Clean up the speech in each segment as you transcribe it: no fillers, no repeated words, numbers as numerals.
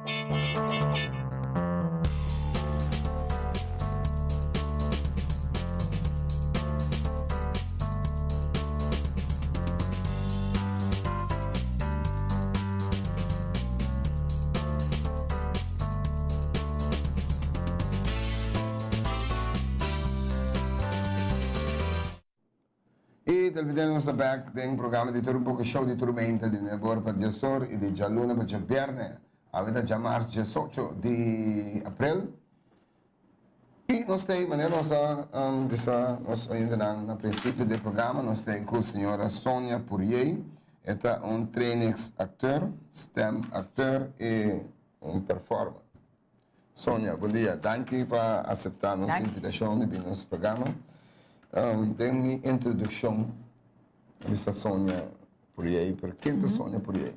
Y televidente nos ta back den programa di Tur Un Poco Show di tur meinta di nuebe ora pa dies or y di djaluna pa djabierne. Awe ta djamars diesocho di april. Y nos ta manera nos a bisa nos oyentenan na principio di e programa, nos ta cu señora Sonia Pourier. E ta un trainingsacteur, stemacteur y un performer. Sonia, bon dia. Danki pa acepta nos invitacion di bin nos programa. Den mi introduccion a bisa Sonia Pourier, pero ken ta Sonia Pourier?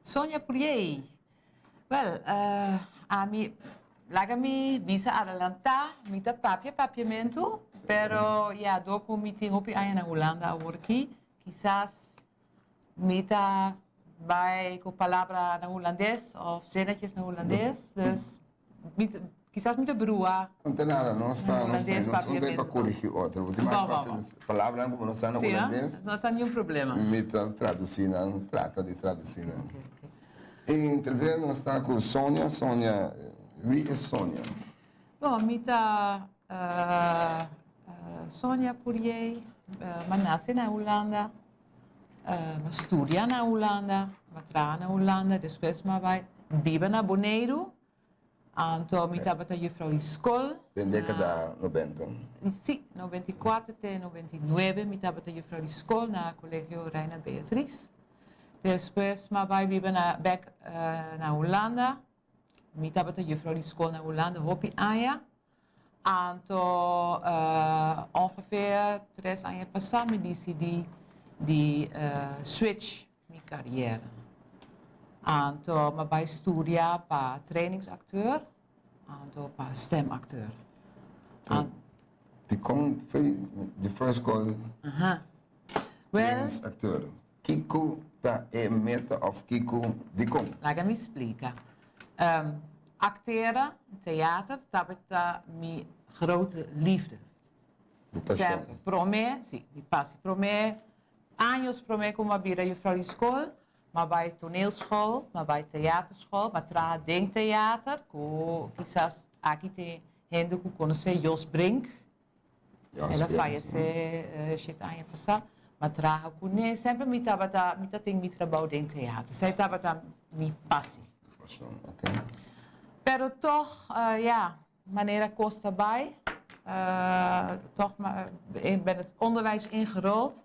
Sonia Pourier, Wel, ami, laga mi bisa adelanta, mi ta papia papiamentu, pero ya dor cu mi tin hopi aña na Hulanda awor aki, kisas Mi ta bai ku palabra na hulandes of zinnetjes na hulandes, dus mi ta, kisas mi ta brua. No ta nada, nos ta, nos ta, nos no ta pa korigi otro. Bo tin mas papia des palabranan ku bo no sa na hulandes. Si, no ta niun problema. Mi ta tradusi nan, trata di tradusi nan. E entrevista nos ta ku Sonia, Sonia, wie is Sonia? Bon, mi ta Sonia Pourier, mi a nase na Hulanda. Mi a studia na Hulanda, mi a traha na Hulanda, despues mi a bai biba na Boneiru. Anto mi tabata juffrouw di skol. Den dekada nobenta? Si, 94 te 99 mi tabata juffrouw di skol na Kolegio Reina Beatrix. Despues mi a bai biba na bek na Hulanda. Mi tabata juffrouw di skol na Hulanda hopi aña. Anto ongeveer tres aña pasá mi disidí di switch mi kariera. Anto mi a bai studia pa trainingsacteur, anto pa stemacteur. Dikon foi di first skol trainingsacteur? Kiko ta e meta of kiko dikon? Laga mi splika. Acteren, theater, tabata mi grote liefde. Bo pasion. Semper. Prome, si, mi pasi. Prome, años prome ku mi a bira juffrouw di skol, mi a bai toneelschool, mi a bai theaterschool, mi a traha den theater, ku kisas aki tin hende ku konosé Jos Brink. El a fayesé shete aña pasá. Mi a traha kuné. Semper mi tabata, mi ta tin mi trabou den teater. Esei tabata mi pasi. Pasion, ok. Pero tòg, ya, manera kos ta bai, tòg ben het onderwijs ingerold.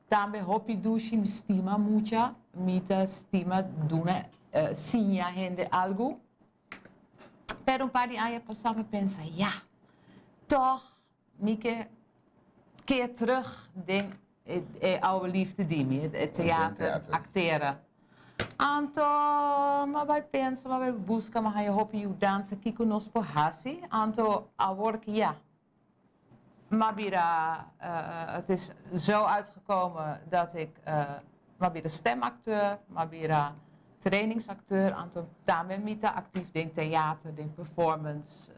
Tambe hopi dushi, mi stima mucha. Mi ta stima duna, siña hende algu. Pero un par di aña pasá mi pensa, ya, tòg mi ke keer terug den e oude liefde di mi, e teater, aktera. Anto mi a bai pensa, mi a bai buska, mi a haña hopi yudansa kiko nos por hasi. Anto awor ki ya, mi a bira, het is zo uitgekomen dat ik, mi a bira stemacteur, mi a bira trainingsacteur, anto tambe mi ta actief den theater, den performance,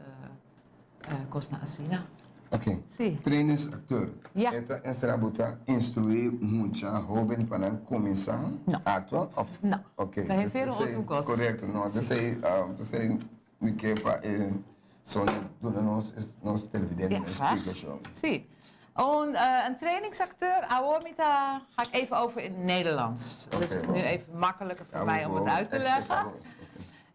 cosnan asina. Ok, Sí. trainingsacteur, Ja. e ta enserá bo ta instruí mucha hoben pa nan kuminsá No. actua of? No. Ok, Ta henter un otro cos. Korekto, no, Sí. P'esei mi ke pa e Sonia duna nos nos televidente un splikashon. Sí. Un, een trainingsacteur, awor mi ta, ga ik even over in het Nederlands. Dat is nu even makkelijker voor mij om het uit te leggen.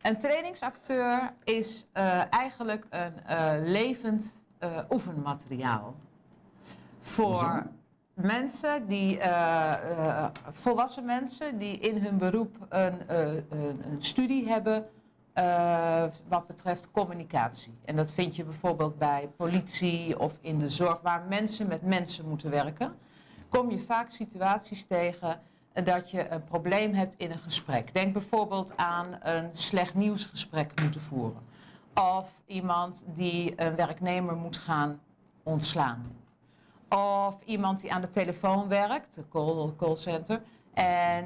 Een trainingsacteur is eigenlijk een levend oefenmateriaal voor mensen die, volwassen mensen die in hun beroep een, een studie hebben wat betreft communicatie. En dat vind je bijvoorbeeld bij politie of in de zorg, waar mensen met mensen moeten werken. Kom je vaak situaties tegen dat je een probleem hebt in een gesprek. Denk bijvoorbeeld aan een slecht nieuwsgesprek moeten voeren. Of iemand die een werknemer moet gaan ontslaan. Of iemand die aan de telefoon werkt, de call, callcenter, en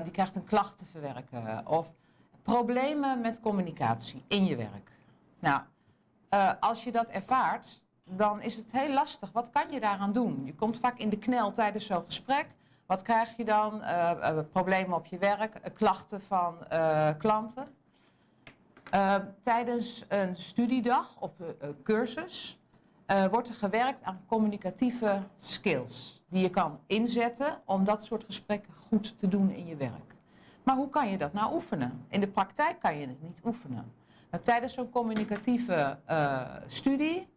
die krijgt een klacht te verwerken. Of Problemen met communicatie in je werk. Nou, als je dat ervaart, dan is het heel lastig. Wat kan je daaraan doen? Je komt vaak in de knel tijdens zo'n gesprek. Wat krijg je dan? Problemen op je werk, klachten van klanten. Tijdens een studiedag of een cursus wordt er gewerkt aan communicatieve skills die je kan inzetten om dat soort gesprekken goed te doen in je werk. Maar hoe kan je dat nou oefenen? In de praktijk kan je het niet oefenen. Nou, tijdens zo'n communicatieve studie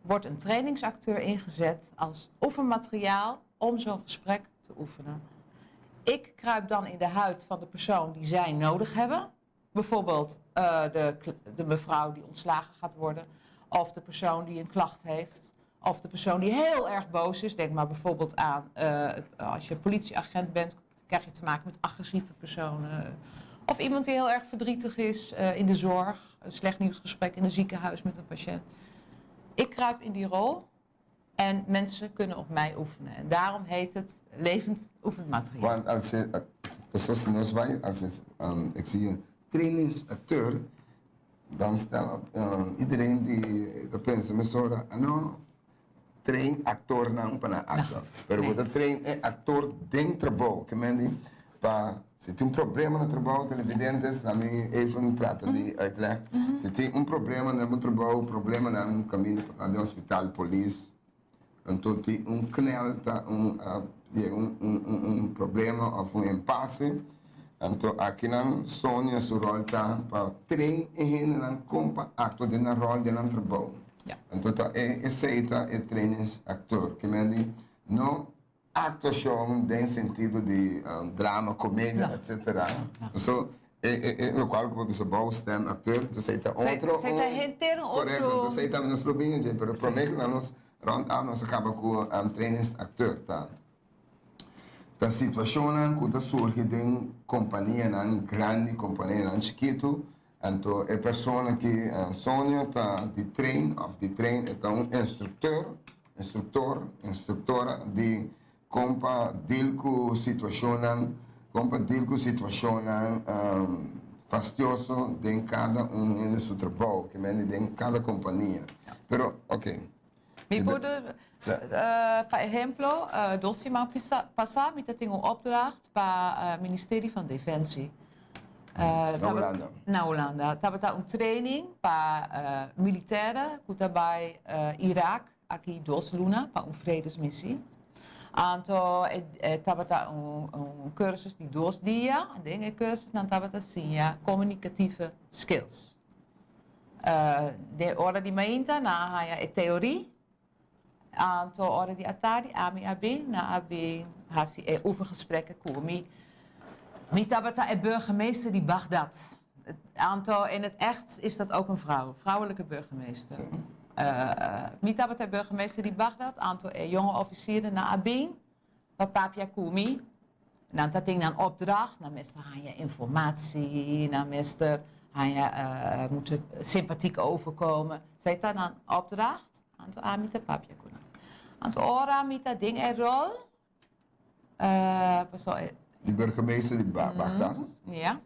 wordt een trainingsacteur ingezet als oefenmateriaal om zo'n gesprek te oefenen. Ik kruip dan in de huid van de persoon die zij nodig hebben. Bijvoorbeeld de mevrouw die ontslagen gaat worden, of de persoon die een klacht heeft, of de persoon die heel erg boos is. Denk maar bijvoorbeeld aan als je politieagent bent, krijg je te maken met agressieve personen. Of iemand die heel erg verdrietig is in de zorg, een slecht nieuwsgesprek in een ziekenhuis met een patiënt. Ik kruip in die rol en mensen kunnen op mij oefenen. En daarom heet het levend oefenmateriaal. Want als je, zoals nos bai, als je, ik zie een trainingsacteur, dan stel op iedereen die ta pensa mesora, ah no, train actornan pa nan actua. Pero bo ta train e actor den trabou. Ke men di pa si tin un problema na trabou, televidentes, laat mi even trata di uitleg. Si tin un problema na bo trabou, problemanan kaminda pa ta den hospital, polis, anto tin un knel ta un yega un un problema of un impasse, anto akinan Sonia su rol ta pa train e hendenan kon pa actua den nan rol den nan trabou. Anto ta e esei ta e trainingsacteur. Ke men di no actuacion den sentido di drama, comedia, etcetera. So e e locual cu bo bisa bou stem acteur, entonces esei ta otro. Esei ta henter un otro. Correcto, entonces esei tambe nos lo bini dje, pero prome cu nan nos round af nos a caba cu trainingsacteur ta ta situacionnan cu ta surgi den companianan grandi, companianan chikito. Anto e persona ki Sonia ta di train of di train e ta un instructeur, instructor, instructora di con pa deal cu situacionnan, con pa deal cu situacionnan fastioso den cada un hende su trabou, ke mende den cada compania. Pero ok. Mi por pa ehemplo, dos siman pasa mi ta tin un opdracht pa Ministerie van Defensie. Na Hulanda. Na Hulanda. Tabata un training pa militairen ku ta bai Irak aki dos luna pa un vredesmissie. Anto e tabata un cursus di dos dia. Den e cursus nan tabata siña communicatieve skills. Den ora di mainta nan a haña e teorie. Anto ora di atardi ami a bin, nan a bin hasi e oefengesprekken ku mi. Mi tabata e burgemeester di Bagdad. Anto in het echt is dat ook een vrouw, vrouwelijke burgemeester. Mi tabata e burgemeester di Bagdad, anto e jonge officiernan a bin pa papia ku mi. Nan ta tin nan opdracht, nan mester haña informatie, nan mester haña moeten sympathiek overkomen. Esei ta nan opdracht, anto ami ta papia ku nan. Anto ora mi ta den e rol, paso e. Di burgemeester di Bagdad? Ja.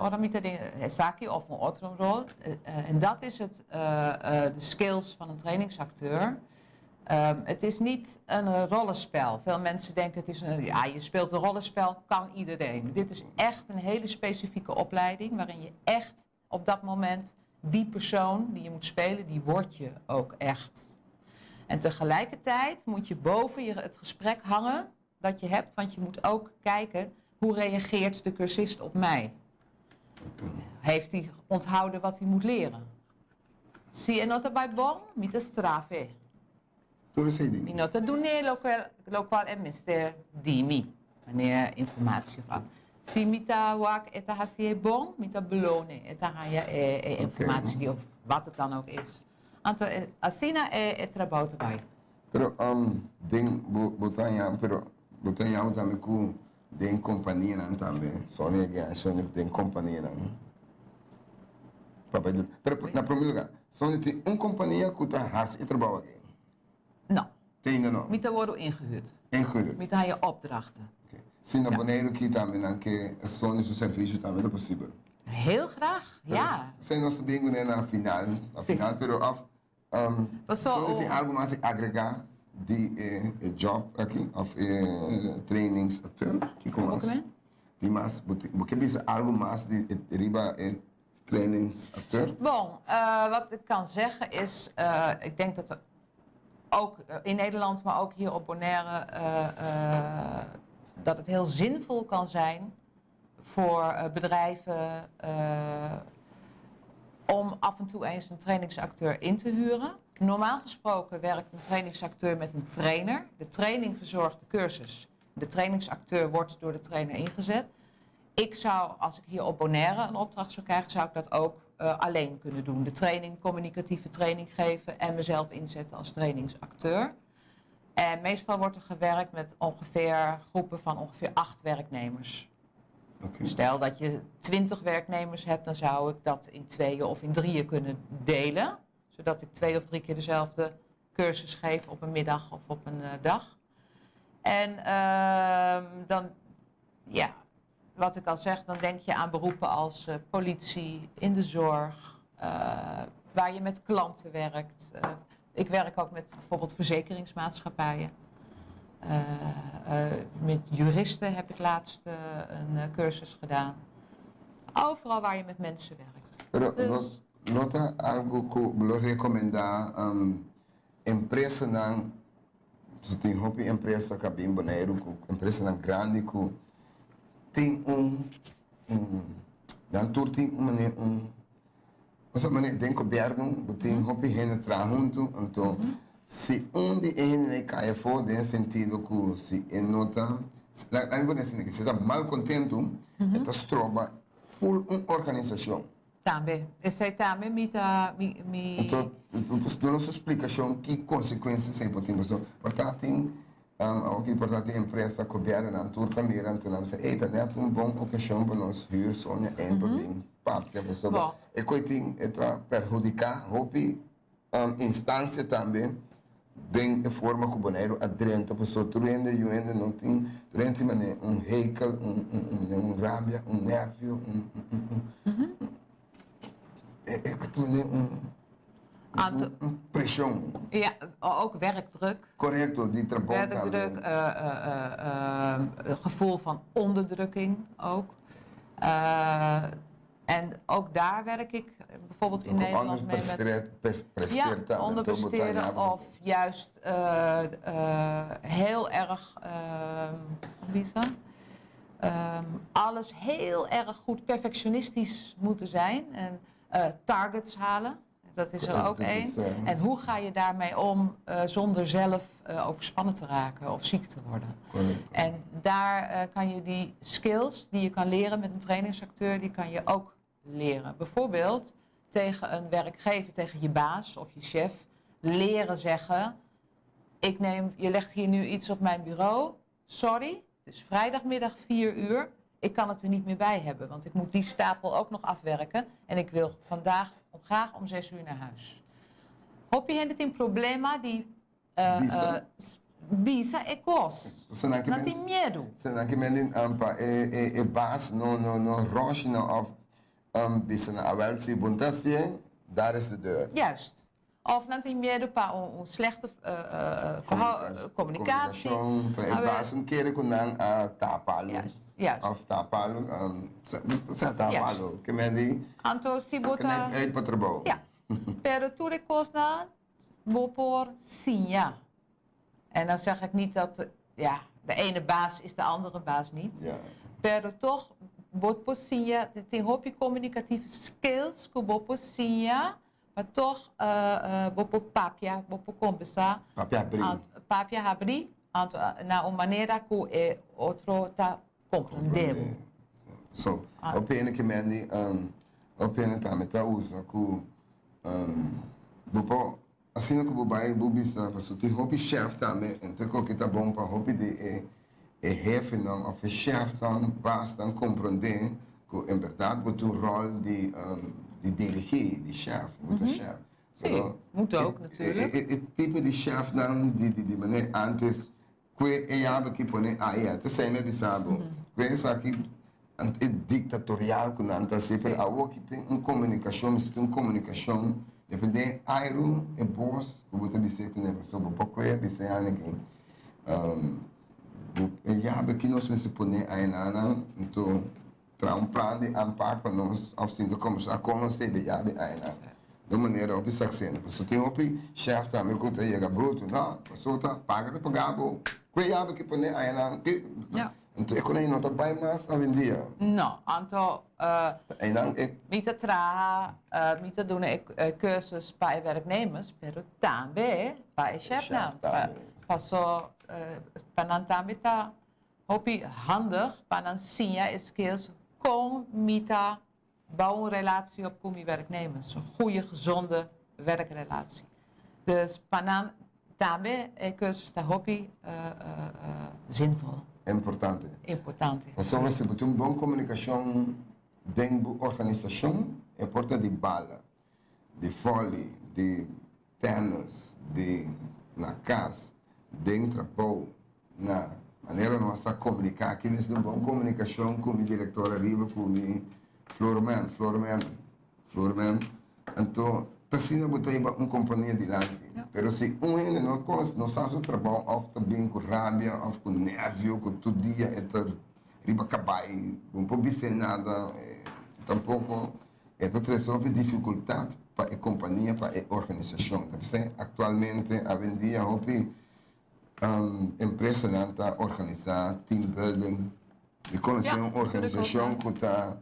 Ora mi ta den esaki of un otro rol, en dat is het, de skills van een trainingsacteur. Het is niet een rollenspel. Veel mensen denken het is een, ja, je speelt een rollenspel, kan iedereen. Dit is echt een hele specifieke opleiding waarin je echt op dat moment die persoon die je moet spelen, die word je ook echt. En tegelijkertijd moet je boven je het gesprek hangen dat je hebt, want je moet ook kijken hoe reageert de cursist op mij. Heeft hij onthouden wat hij moet leren? Si e no ta bai bon, mi ta straf e. Tur esei di. Mi no ta dun'é loke lokual e mester di mi, manera informatie of al. Si mi ta wak e ta hasié bon, mi ta belon'é, e ta haña e e informatie di of wat het dan ook is. Anto asina e e trabou ta bai. Pero den bo bo ta haña pero bo ta haña bo tambe ku Den kompanianan tambe. Sonia gen Sonia den kompanianan. Papia di pero na prome lugar Sonia tin un kompania ku ta hasi e trabou aki? No. Te ainda no? Mi ta wordo ingehuurd. Ingehuurd. Mi ta haña opdrachten. Si na Boneiru ki tambe nan ke Sonia su servisio tambe ta posibel. Heel graag, ja. Esei nos ta bin kuné na final, na final, pero òf Paso so tin algu mas di agregá di e job aki òf e trainingsacteur? Kiko mas? Tin mas? Bo ke bisa algu mas di riba e trainingsacteur? Bon, wat ik kan zeggen is, ik denk dat er ook in Nederland, maar ook hier op Bonaire, dat het heel zinvol kan zijn voor bedrijven om af en toe eens een trainingsacteur in te huren. Normaal gesproken werkt een trainingsacteur met een trainer. De training verzorgt de cursus. De trainingsacteur wordt door de trainer ingezet. Ik zou, als ik hier op Bonaire een opdracht zou krijgen, zou ik dat ook alleen kunnen doen. De training, communicatieve training geven en mezelf inzetten als trainingsacteur. En meestal wordt er gewerkt met ongeveer groepen van ongeveer 8 werknemers. Stel dat je 20 werknemers hebt, dan zou ik dat in tweeën of in drieën kunnen delen. Zodat ik 2 of 3 keer dezelfde cursus geef op een middag of op een dag. En dan, ja, wat ik al zeg, dan denk je aan beroepen als politie, in de zorg, waar je met klanten werkt. Ik werk ook met bijvoorbeeld verzekeringsmaatschappijen. Met juristen heb ik laatst een cursus gedaan. Overal waar je met mensen werkt. Pero Dus no, no ta algo ku lo rekomendá empresanan, so tin hopi empresa ku a bin Boneiru, ku empresanan grandi ku tin un, un nan tur tin un manera un Nos manera den gobierno bo tin hopi hende traha hunto, anto si un di e hendenan e kai afó den e sentido ku si e no ta, laga mi pone asina, si e ta malcontento e ta stroba ful un organisashon. Tambe, esei tambe mi ta, mi, mi. Anto duna nos un splikashon ki konsekuensia esei por tin, pasobra por ta tin Awor por ta tin empresa, gobiernonan tur ta mira anto nan bisa, ey ta net un bon ocasion pa nos huur Sonia en pa bin papia pasobra e koe tin e ta perhudica hopi instancia tambe den e forma cu Boneiru a drenta pasobra tur hende yu hende no tin tur hende tin mane un hekel un un rabia un nervio un un e ta mane un Anto, un preshon. Ja, ook werkdruk. Korekto, di trabou tambe. Werkdruk, gevoel van onderdrukking ook. En ook daar werk ik bijvoorbeeld in Nederland mee met... Onderpresteert Ja, onderpresteren of juist heel erg, hoe is dat? Alles heel erg goed perfectionistisch moeten zijn en targets halen. Dat is er ook één. En hoe ga je daarmee om zonder zelf overspannen te raken of ziek te worden? En daar kan je die skills die je kan leren met een trainingsacteur, die kan je ook leren. Bijvoorbeeld tegen een werkgever, tegen je baas of je chef, leren zeggen, je legt hier nu iets op mijn bureau, sorry, het is vrijdagmiddag 4 uur, ik kan het er niet meer bij hebben, want ik moet die stapel ook nog afwerken en ik wil vandaag graag om 6 uur naar huis. Hopi hende tin problema di Bisa. Bisa e kos. Nan tin miedu. Senaki men din pa e baas no no no roshi nan of bisa nan awel si bo no ta hacié, daar is de deur. Juist. Of nan tin miedu pa un slechte communicatie. Comunicacion, pa e baas no kere cu nan a tapa alu. Juist, juist. Of tapa alu, sa tapa alu. Ke men di, Anto si bo ta. Ke men uit pa trabou. Ja. Pero tur e cosnan bo por siña. En dan zeg ik niet dat, ja, de ene baas is de andere baas niet. Pero toch, bo por siña, tin hopi communicatieve skills ku bo por siña, maar toch bo por papia, bo por conversa. Papia habrí. Papia habrí, anto na un manera ku e otro ta comprende bo. So, hopi hende ke men di, hopi hende tambe ta usa ku bo por Asina ku bo bai bo bisa pasobra tin hopi shèf tambe, enton ku ta bon pa hopi di e e hefenan òf e shèfnan, basnan komprondé ku en bèrdat bo tin un ròl di di dirigí, di shèf, bo ta shèf. Sí, moet ook natuurlijk. E tipo di shèfnan di di manera antes ku e yabi aki pone aya, ta esei mi a bisa bo, ku esaki. Anto e dictatorial cu nan ta haci, pero awo ki tin un comunicacion, mester tin un comunicacion, depende e airu, e bos cu bo ta bis'é cu negocio, bo por cue bis'é ane ki bo e yabe ki nos mester pone ayenanan, anto traha un plan di aanpak pa nos of sinta combersa con nos ta e yabe ayenan, di un manera hopi sakseno, pasobra tin hopi chef tambe cu ta yega bruto, no, pasobra ta paga ta paga bo, cue yabe ki pone ayenan, ki. Anto e konai no ta bai mas awendia? No, anto Einan e. Mi ta traha, mi ta duna e cursus pa e werknemers, pero tambe pa e chefnan. Paso pa nan tambe ta hopi handig pa nan siña e skills kon mi ta bou un relatie op ku mi werknemers, un goeie gezonde werkrelatie. Dus pa nan tambe e cursus ta hopi zinvol. Importante. Importante. Pasobra si bo tin un bon komunikashon den bo organisashon, e por ta di bala, di vòli, di tènis, di na kas, den trabou, na manera nos ta komuniká aki mester un bon komunikashon ku mi direktor ariba ku mi floorman, floorman, floorman, anto ta asina bo ta hiba un kompania dilanti. Pero si un hende no konos no sa su trabou òf ta bin ku rabia òf ku nèrvio ku tur dia e ta riba kabai bo no por bis'é nada tampoko E ta trese hopi difikultat pa e kompania, pa e organisashon. Ta p'esei aktualmente awendia hopi empresanan ta organisá team building. Mi konosé un organisashon ku ta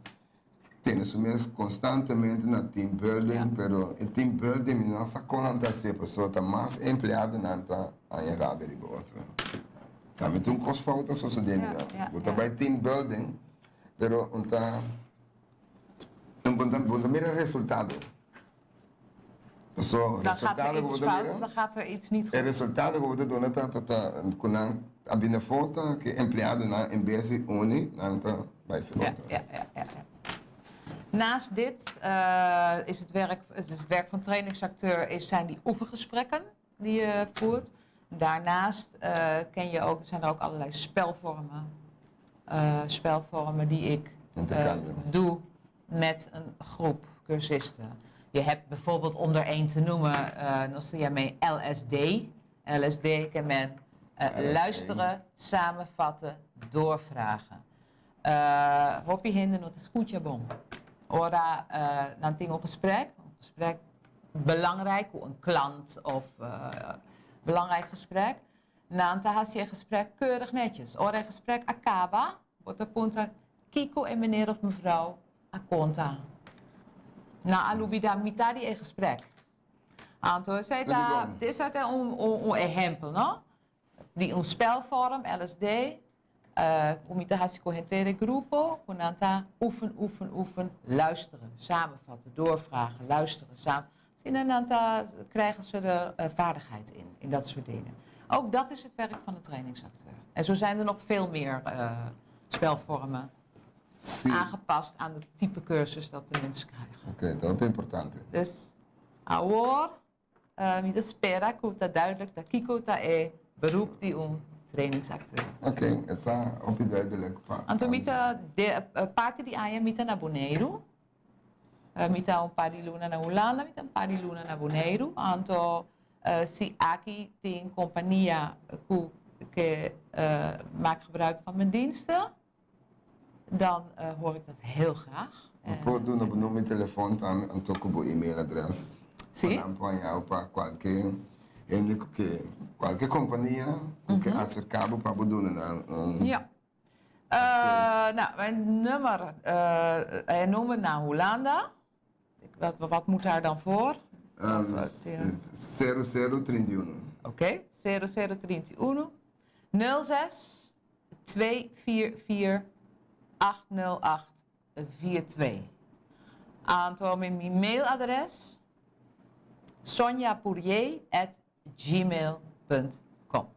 tene su mes konstantemente na team building, pero e team building mi no sa kon nan ta hasié pasobra ta mas empleadonan ta haña rabia riba otro. Tambe ta un kos fout ta sosodé mi nan. Bo ta bai team building, pero un ta. Bo ta mira resultado. Paso Dan gaat er resultado ku iets bo ta fout, mira, dan gaat er iets niet e goed. resultado ku bo ta duna ta ta ta ku nan a bini afó ta ku e empleadonan en bes di uni nan ta bai for Ja, otro. ja, ja, ja, ja. Naast dit is het werk, dus het werk van trainingsacteur is, zijn die oefengesprekken die je voert. Daarnaast ken je ook, zijn er ook allerlei spelvormen, spelvormen die ik doe met een groep cursisten. Je hebt bijvoorbeeld, om er één te noemen, nos ta yam'é LSD. LSD ken men luisteren, samenvatten, doorvragen. Hopi hende no ta skucha bon. Ora nan tin un gesprek, un gesprek belangrijk ku un klant of belangrijk gesprek, nan ta hasi e gesprek keurig netjes. Ora e gesprek a kaba, bo ta puntra kiko e meneer of mevrouw a konta. Nan a lubida mitad di e gesprek. Anto esei ta, esei ta un ehempel, no? Di un spelvorm, LSD, ku mi ta hasi ku henter e grupo, ku nan ta oefen, oefen, oefen, luisteren, samenvatten, doorvragen, luisteren, samen. Asina nan ta krijgen ze er vaardigheid in, in dat soort dingen. Ook dat is het werk van de trainingsacteur. En zo zijn er nog veel meer spelvormen aangepast aan het type cursus dat de mensen krijgen. Oké, dat is importante. Dus awor Mi ta spera ku ta duidelijk ta kiko ta e beroep di un trainingsacteur. Ok, e ta hopi duidelijk pa. Anto mi ta de parti di aña mi ta na Boneiru. Mi ta un par di luna na Hulanda, mi ta un par di luna na Boneiru. Anto si aki tin kompania ku ke maak gebruik van mijn diensten, Dan hoor ik dat heel graag. Bo por duna bo number di telefon tambe anto ku bo email adres. Sí. Pa nan por haña bo pa kualke hende ku ke, kualke kompania ku ke aserká bo pa bo duna nan un. Ja. Nou, mijn nummer, e nummer na Hulanda. Wat moet daar dan voor? Sero sero trinta i uno. Oké, sero sero trinta i uno. Nul zes 244 808 42. Anto mi mi mailadres sonjapourier@gmail.com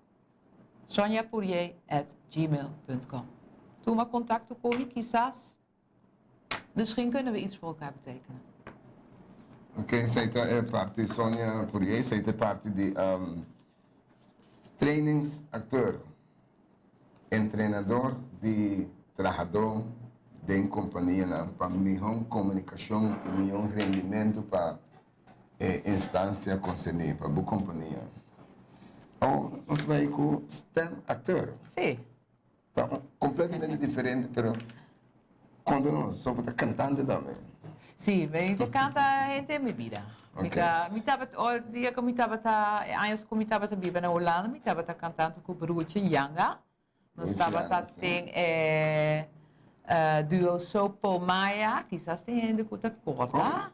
sonjapourier@gmail.com Tuma contacto cu mi, kisas misschien kunnen we iets voor elkaar betekenen. Oké, esei ta e parti Sonia Pourier, esei ta e parti di trainingsacteur, entrenador di trahadó, den kompanianan pa mihó komunikashon i mihó rendimentu pa e instansia konserní, pa bo kompania. Awor nos bai ku stemacteur. Sí. Ta kompletamente diferente, pero konta nos, so bo ta kantante tambe? Sí, mi ta kanta henter mi bida. Mi ta, mi tabata, ora dia ku mi tabata, e años ku mi tabata biba na Hulanda, mi tabata kantante ku Broertje Janga. Nos tabata tin e duo Sopo Maya, kisas tin hende ku ta korda.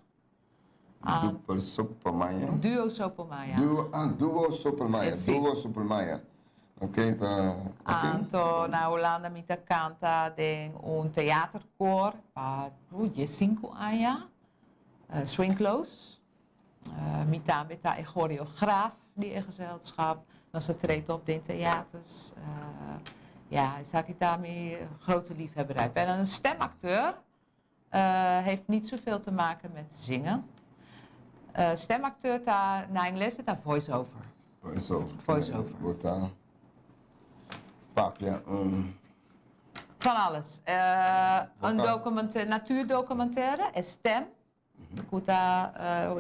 Duo Sopo Maya? Duo Sopo Maya. Duo, ah, Duo Sopo Maya, Duo Sopo Maya. Ok, ta, ok. Anto na Hulanda mi ta kanta den un theaterkoor pa diesinku aña, Swing Close. Mi tambe ta e choreograaf di e gezelschap. Nos ta treed op den theaters. Ja, esaki ta mi grote liefhebberij. Ben een stemacteur. Heeft niet zoveel te maken met zingen. Stemacteur ta, na ingles e ta voice-over. Voice-over. Voice-over. Bo ta papia un. Van alles. Een documentaire, natuurdocumentaire, e stem. Ku ta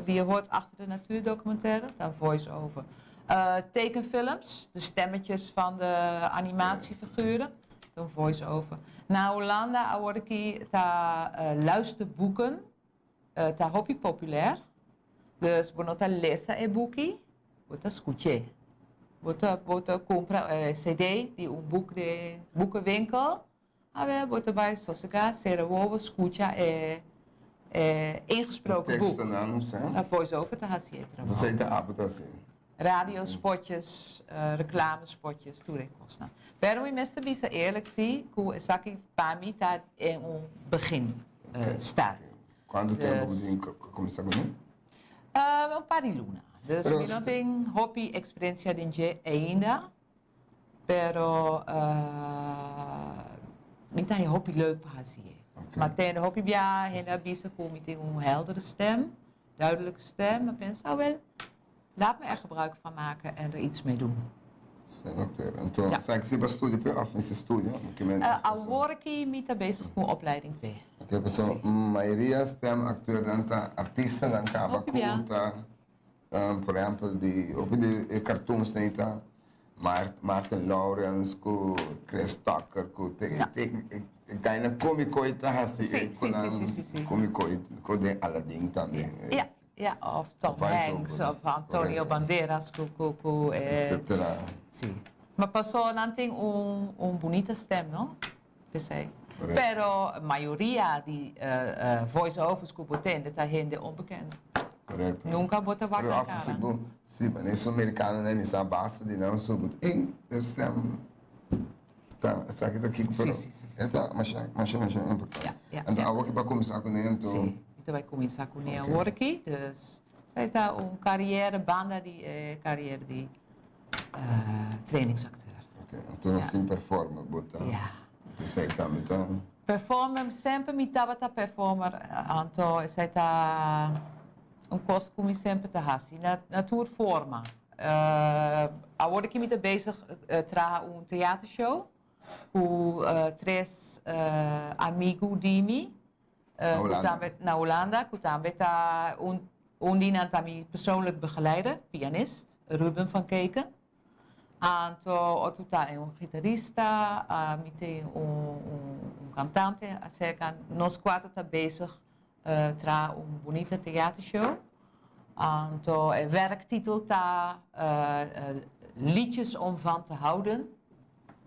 di je hoort achter de natuurdocumentaire, ta voice-over. Tekenfilms, de stemmetjes van de animatiefiguren, ta un voice-over. Na Hulanda awor aki ta luisterboeken, ta hopi populair. Dus bo no ta lesa e buki, bo ta skuch'é. Bo ta bo ta kumpra e cd di un boek den boekenwinkel. Awe bo ta bai sosegá, sera wowo, skucha e e ingesproken E boek. tekstonan, sa. Ta voice-over ta hasi e trabou. Esei ta abo ta hasi. Radiospotjes, reclamespotjes, tur e kosnan. Pero mi mester bisa eerlijk si ku esaki pa mi ta en un begin start. Kuantu tempu bo tin ku kuminsá kuné? Un par di luna. Dus mi no tin hopi eksperensia den dje ainda. Pero mi ta haña hopi leuk pa hasi e. Ma tende hopi bia hende a bisa ku mi tin un heldere stem, duidelijke stem. Mi a pensa, awel, laat me er gebruik van maken en er iets mee doen. Stemacteur. Anto, sa ki si bo a studia p'e òf mester studia? Awor aki mi ta bezig ku un opleiding p'e. Oke, pasobra mayoria stemacteurnan ta artistanan kaba ku ta. Por ehempel di hopi di e cartoons nei ta Martin Lawrence cu Chris Tucker cu te e kaina comico e ta haci e cu nan comico cu den Aladdin tambe. Ja, ja, of Tom Hanks of Antonio Banderas cu cu cu e. Etcetera. Si. Ma paso nan tin un un bunita stem no? P'esei. Pero mayoria di voice overs ku bo tende ta hende onbekend. Korekto. Nunka bo ta wak nan kara. Si bo, si bo esun merikano nan mi sa basta di nan so bo ta ey e stem ta esaki ta kiko pero e ta masha masha masha importante. Anto awor ki bo a kuminsá kuné anto. Si, mi ta bai kuminsá kuné awor aki dus esei ta un kariera banda di e kariera di trainingsacteur. Ok, anto nos tin performer bo ta. Ja. Esei tambe ta. Performer, semper mi tabata performer, anto esei ta un kos ku mi semper ta hasi, na na tur forma. Awor ki mi ta bezig traha un theatershow ku tres amigu di mi. Na Ku Hulanda. tambe na Hulanda, ku tambe ta un un di nan ta mi persoonlijk begeleider, pianist, Ruben van Keken. Anto otro ta un gitarista, mi tin un un cantante acerca. Nos cuatro ta bezig traha un bunita theatershow. Anto e werktitel ta Liedjes om van te houden.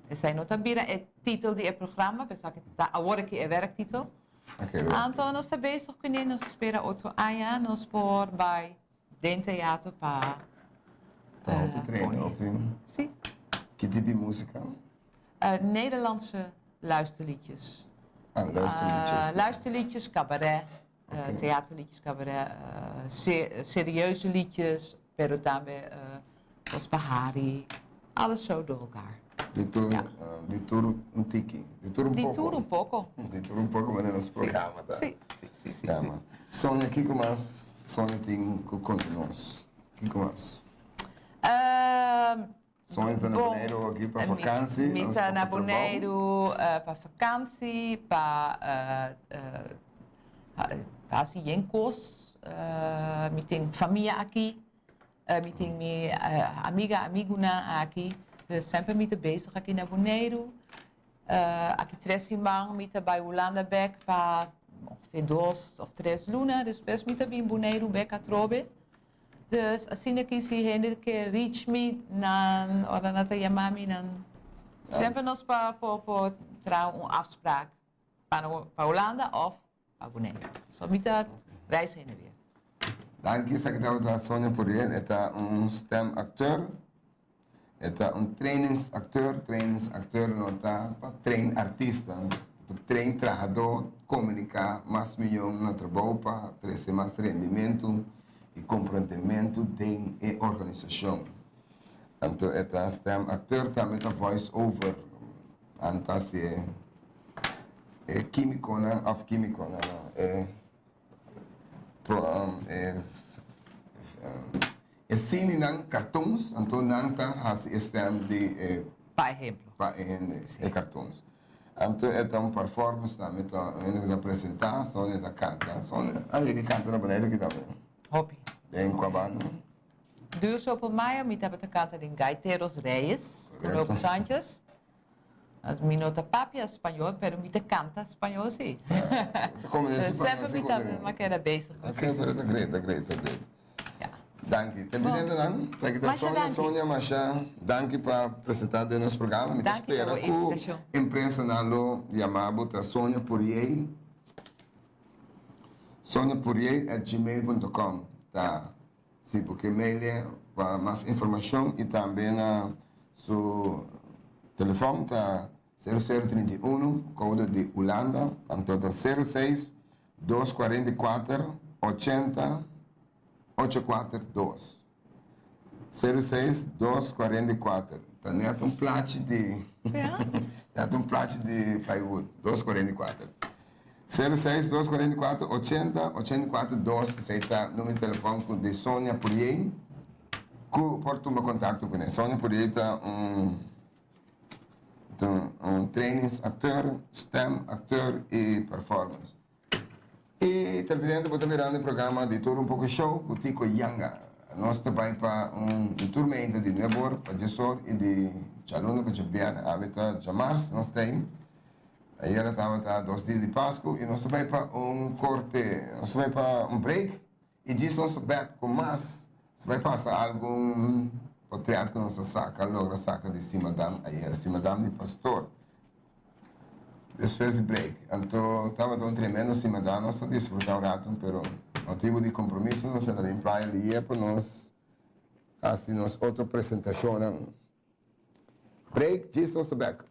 Esei no ta bira e titel di e programa, pero esaki ta awor aki e werktitel. Anto nos ta bezig kuné, nos ta spera otro aña nos por bai den teatro pa. Ta hopi trainen, hopi. Si. Ki tipo di músika? Nederlandse luisterliedjes. Ah, luisterliedjes. Luisterliedjes, cabaret, theaterliedjes, cabaret, serieuze liedjes, pero tambe Los Bahari, alles zo door elkaar. Di tur, di tur un tiki, di tur un Di poko. tur un poko. Di tur un poko manera nos programa ta. Si, si, si, si. Yama. Sonia, kiko mas Sonia tin ku konta nos? Kiko mas? Sonia ta na Boneiru aki pa vakansi. Mi ta na Boneiru pa vakansi, pa hasi yen kos. Mi tin famia aki, mi tin mi amiga, amigunan aki. Dus semper mi ta bezig aki na Boneiru. Aki tres siman mi ta bai Hulanda bek pa ongeveer dos of tres luna. Despues mi ta bin Boneiru bek atrobe. Dus asina ki si hende ke reach mi nan ora nan ta yama mi nan semper nos pa por por traha un afspraak pa pa Hulanda of pa Boneiru. So mi ta reis heen en weer. Danki esaki tabata Sonia Puriel e ta un stem acteur e ta un trainingsacteur trainingsacteur no ta pa train artista pa train trahador comunica mas miyon na trabou pa trece mas rendimento y comprendementu den e organisacion. Anto e ta stem acteur tambe ta voice over nan ta haci e e quimiconan of quimiconan no e e e cinenan cartoons anto nan ta haci e stem di e Pa ehemplo. Pa e hende e cartoons. Anto e ta un performance tambe ta un hende ku ta presenta, Sonia ta kanta. Sonia a yega kanta na Boneiru ki tambe? Hopi. Den kua banda? Duur Sopo Mayo mi tabata kanta den Gaiteros Reyes ku Lopo Sanchez. Mi no ta papia spañol pero mi ta kanta spañol si. Semper mi ta mi a keda bezig ku si. Ok, pero ta great, ta great, ta great. Danki. Televidentenan, esaki ta Sonia, Sonia masha danki pa presenta den nos programa. Mi ta spera ku empresanan lo yama bo ta Sonia Puriey, soniapuriey at gmail punto com ta si bo ke mail pa mas informashon i tambe na su telefòn ta sero sero 31 koude di Hulanda anto ta sero seis dos 44 80 ocho kuater dos. Sero seis dos 44. Ta net un plachi di net un plachi di plywood. Dos 44. Sero seis dos 44 80 84 dos. Esei ta numero di telefòn ku di Sonia Puriey ku por tuma kontakto kuné. Sonia Puriey ta un un trainingsacteur, stemacteur i performance. I televidente bo ta mirando e programa di Tur Un Poko Show ku Tico Yanga. Nos ta bai pa un di tur meinta di nuebe or pa dies or i di djaluna pa djabièrnè. Awe ta djamars nos ta ei. Ayera tabata dos dia di Pasku i nos ta bai pa un korte, nos ta bai pa un break i djis nos ta bèk ku mas. Nos ta bai pasa algun potrèt ku nos a saka, logra saka di Simadam ayera, Simadam di Pastor. Despues di break. Anto tabata un tremendo simadá, nos a disfrutá un rato, pero motibu di compromiso nos a bin playa lier pa nos hasi nos otro presentacionnan. Break, djis nos ta bek.